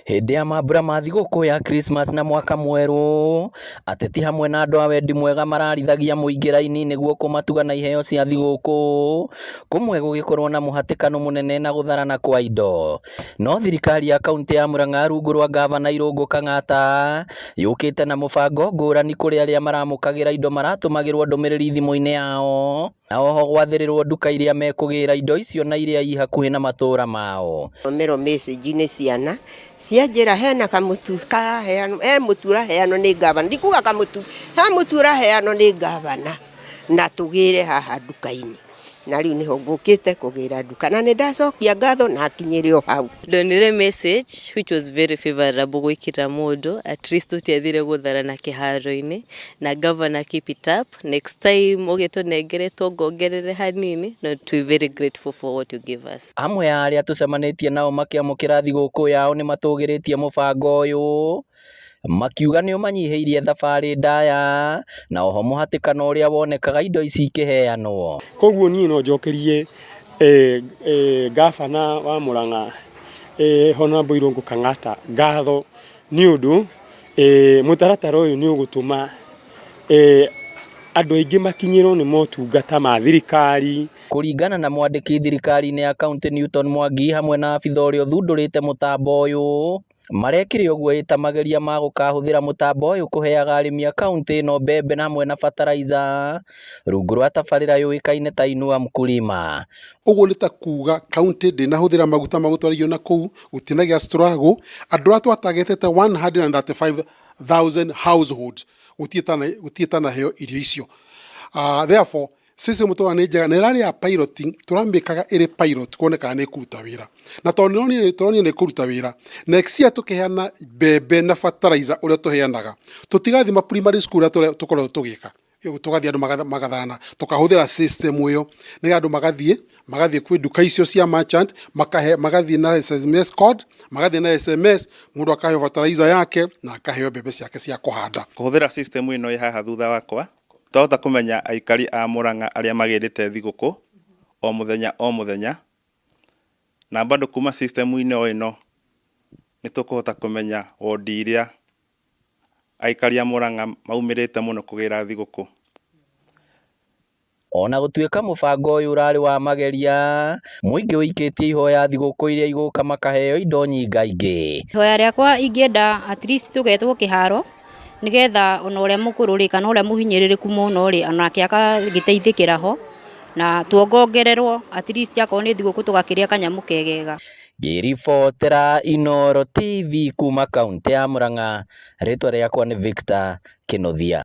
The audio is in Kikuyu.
Hĩndĩ ya mambura ma thigũkũ ya Christmas na mwaka mwerũ, ateti hamwe na andũ a wendi mwega mararithagia mũingĩ raini nĩguo kũmatuga na iheo cia thigũkũ, kũmwe gũgĩkorwo na mũhatĩkano mũnene na gũtharana kwa indo. No thirikari ya kaunti ya Murang'a rungu rwa ngavana Irũngũ Kang'ata yũkĩte na mũbango ngũrani kũrĩ arĩa maramũkagĩra indo maratũmagĩrwo ndũmĩrĩri thimũ-inĩ yao na oho gwathĩrĩrwo nduka iria mekũgĩra indo icio na iria i hakuhĩ na matũra mao. Thomerwo message nĩ ciana cianjĩra hena kamũtu karaheanwo, he mũtu ũraheanwo nĩ ngavana, ndikuga kamũtu, he mũtu ũraheanwo nĩ ngavana na tũgĩre haha nduka-inĩ. Na rĩu nĩho ngũkĩte kũgĩra nduka na nĩ ndacokia ngatho na nginyĩre o hau. Ndonire message which was very favorable gwĩkĩra mũndũ, at least tũtiathire gũtharana kĩharo-inĩ na governor, keep it up. Next time ũgĩtũnengere tuongongerere hanini, no twĩ very grateful for what you give us. Amwe a arĩa tũcemanĩtie nao makĩamũkĩra thigũkũ yao nĩ matũgĩrĩtie mũbango ũyũ makiuga nĩ ũmanyihĩirie thabarĩ ndaya na oho mũhatĩkano ũrĩa wonekaga indo ici ikĩheanwo. Koguo niĩ no njokerie ngabana wa Murang'a, Honorable Irũngũ Kang'ata, ngatho nĩ ũndũ mũtaratara ũyũ nĩ ũgũtũma andũ aingĩ makinyĩrwo nĩ motungata ma thirikari. Kũringana na mwandĩki thirikari-inĩ ya kaunti Newton Mwangi hamwe na abitha ũrĩa ũthundũrĩte mũtambo ũyũ, marekire ũguo ĩta mageria ma gũkahũthĩra mũtambo ũyũ kũheaga arĩmi a kaunti ĩno mbembe na hamwe na bataraitha rungu rwa tabarĩra yũĩkaine ta Inua Mkulima. Ũguo nĩ ta kuga kaunti ndĩnahũthĩra maguta ma gũtwara irio na kũu, gũtinagĩa struggle. Andũ arĩa twatagetete 135,000 households gũtirĩ tanaheo irio icio. Therefore system tũrona nĩ njega na ĩrarĩ ya piloting, tũramĩkaga ĩrĩ pilot kuone kana nĩ ĩkũruta wĩra, na tondũ tũronire nĩ ĩkũruta wĩra, next year tũkĩheana mbembe na fertilizer ũrĩa tũheanaga, tũtigathima primary school ũrĩa tũkoretwo tũgĩka, tũgathiĩ andũ magatharana, tũkahũthĩra system ĩyo nĩgetha andũ magathiĩ kwĩ nduka icio cia merchant, makahe, magathiĩ na SMS code, magathiĩ na SMS, mũndũ akaheo fertilizer yake na akaheo mbembe ciake cia kũhanda. Kũhũthĩra system ĩno ĩ haha thutha wakwa, twahota kũmenya aikari a Murang'a arĩa magĩrĩte thigũkũ o mũthenya o mũthenya, na bado kuma system-inĩ o ĩno nĩ tũkũhota kũmenya wondi iria aikari a Murang'a maumĩrĩte mũno kũgĩra thigũkũ. Ona gũtuĩka mũbango ũyũ ũrarĩ wa mageria, mũingĩ ũikĩtie ihoya thigũkũ iria igũka makaheo indo nyingaingĩ. Ihoya rĩakwa ingĩenda at least tũgetwo kĩharo nĩgetha ona ũrĩa mũkũrũ rĩ kana ũrĩa mũhinyĩrĩrĩku mũno rĩ onake akagĩteithĩkĩra ho na tuongongererwo at least akorwo nĩ thigũkũ tũgakĩrĩa kanyamũ kegega. Ngĩribotera Inooro TV kuma kaunti ya Murang'a, rĩtwa rĩakwa nĩ Victor Kĩnuthia.